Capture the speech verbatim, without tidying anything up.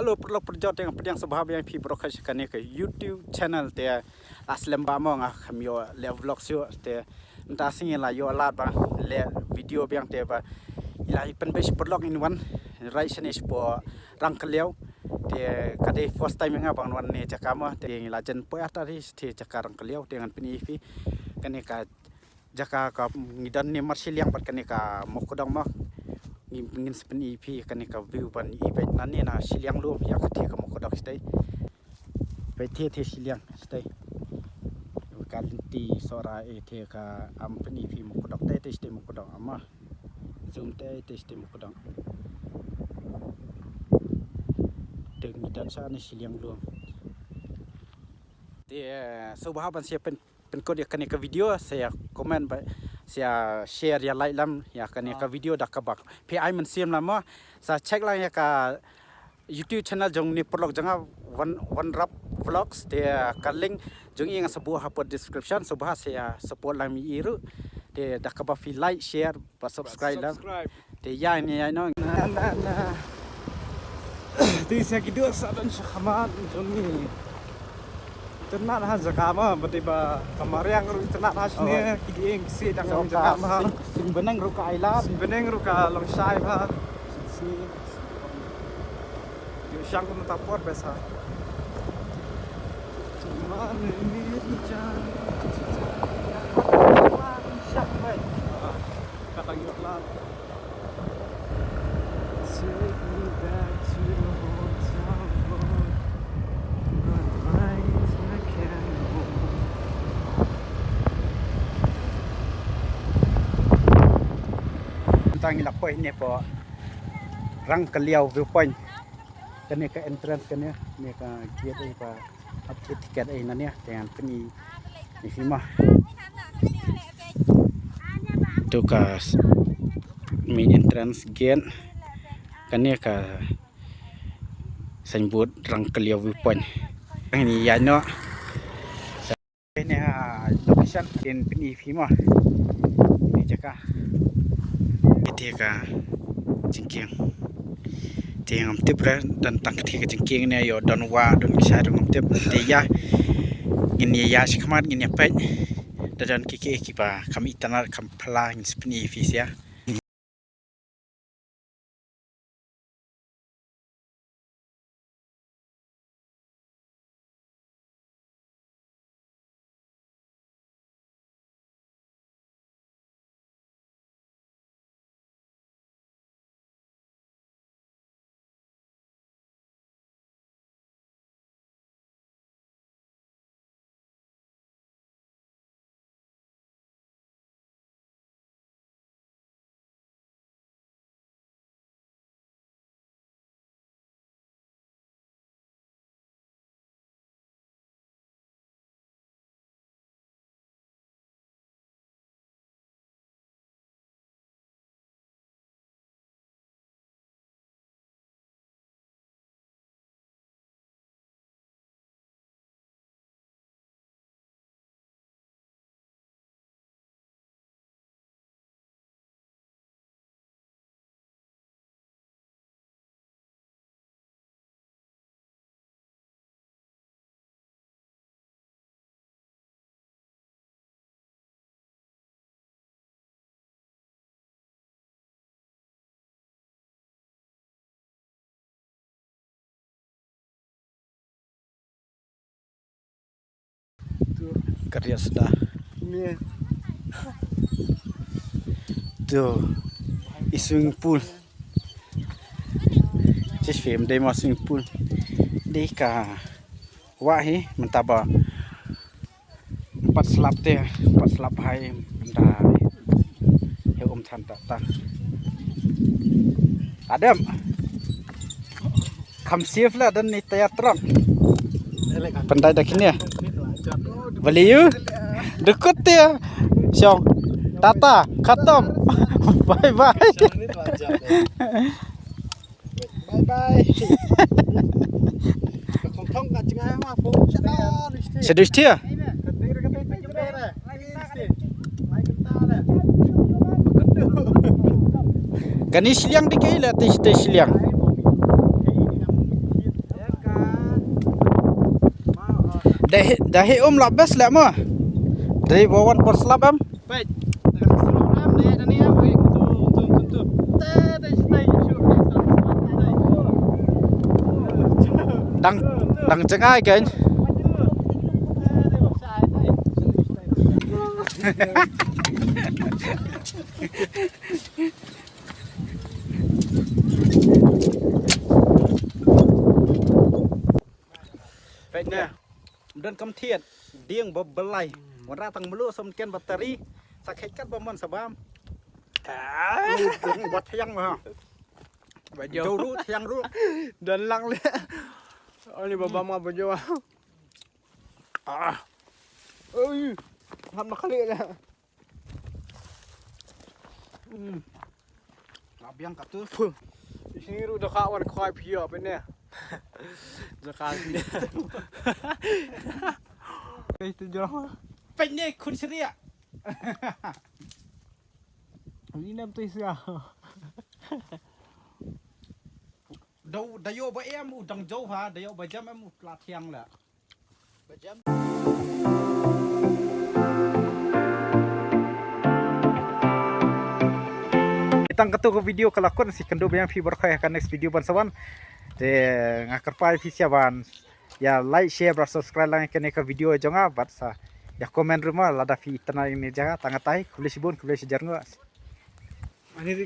Hello paralok parajor, te nga pdiang sngewbha biang ïa phi baroh sha kane ka YouTube channel. Te la slem bha mo, nga khlem ïoh leh vlog shuh, te mynta sngi la ïoh lad ba leh video biang, te ba la pynbeit sha paralok ngin wan rai shane shapoh Rangkylliaw. Te ka dei first time ïa nga ban wan ne jaka mo, te ngi la jan poi artat hi sha jaka Rangkylliaw, te ngan pyni ïa phi kane ka jaka ka ngi don ne mar shiliang bad kane ka Mawkdong mo. Ngi, ngin sa pyni ïa phi kane ka view ban ïa phi nangne na shiliang lum ïa ka thie ka Mawkdong shatei. Peit thie thie shiliang shatei. Ka lynti Sohra, eh, thie ka, am pyni ïa phi Mawkdong, te thie shatei Mawkdong ama. Zoom te thie shatei Mawkdong. Te ngi don shane shiliang lum. Te, eh, sngewbha ban sa pyn pynkut ïa kane ka video, sa comment bad sa share, ïa like lang ïa kane ka video da kaba phi ai mynsiem lang mo. Sa check lang ïa ka YouTube channel jong ne paralok jong nga, One, One Rap Vlogs, te ka link jong i nga sa buh hapoh description, sngewbha sa support lang ïa i ruh. Te da kaba phi like, share bad subscribe lang. Te ïa ne ïa no. Na, na, na. Te sa ki dei sa don sha khmat jong ngi. Itynnad ha jaka ma, ba dei ba ka mariang ruh itynnad ha shane, ki dieng ki siej dang long jaka ma. Sing bneng ruh ka ailad. Sing bneng ruh ka long shai ma. Sing. Ïoh shang kumta por besa. Take me back to the hotel room. But right, I can't go. Tang ila poi ne po Rangkylliaw viewpoint. Kane ka entrance kane, ne ka gate ai ba hap thied ticket ai nane, te ngan pyni ïa phi ma. To ka s-, main entrance gate. Kane ka signboard Rangkylliaw viewpoint. Ngi ïa noh. Kane, ah, location kin pyni ïa phi mo. Kane jaka. Kane ka jingkieng. Te ngam tip re, don tang kane ka jingkieng ne, ïoh don wah, don ki shai ruh ngam tip. Te ïa, ngin ïa ïa shakhmat, ngin ïa peit. Da don ki ki kiba kham itynnad, kham phylla, ngin sa pyni ïa phi sha. Ka riat sda. To i swimming pool. Chief em dei ma swimming pool. Dei ka wah hi mynta ba Pat slap te, pat slap hai mynta. He um than ta ta. Adam. Kham safe la dan ni tayar truck. Pandai da kine. Bali yu. Dekut te. Shong. Tata. Khatam. Bye bye. Bye bye. Shadush tia. Kani shiliang dikei la te te shiliang. Dah hi, dah hi um la best la mo. Dei ba wan por slap em. Peit. Dang, dang jngai kan. Peit ne. Don kam thied dieng ba belai. Wanrah tang melu som ken bateri. Sa khet kat ba mon sa bam. Ba thiang ba. Ba jo. Jo ru thiang ru. Don lang le. Ani ba bam ba jo. Ah. Oi. Hap na kali le. Hmm. Labiang katu. Sini ru da ka wan khoi pia pene. Da ka pia. Pei tu jong. Pene khun seria. Ni nam tu sia. Dau dayo ba em u dang jauh ha, dayo ba jam em u pla thiang la. Tang katu ka video ka la kut, sa ïakynduh biang phi baroh ha ka next video ban sa wan. Te nga kyrpad phi sa ban ïa like, share bad subscribe lang ïa kane ka video jong nga bad sa ïa comment ruh mo lada phi itynnad ïa kane ka jaka. Tang katai, khublei shibun, khublei shihajar nguh.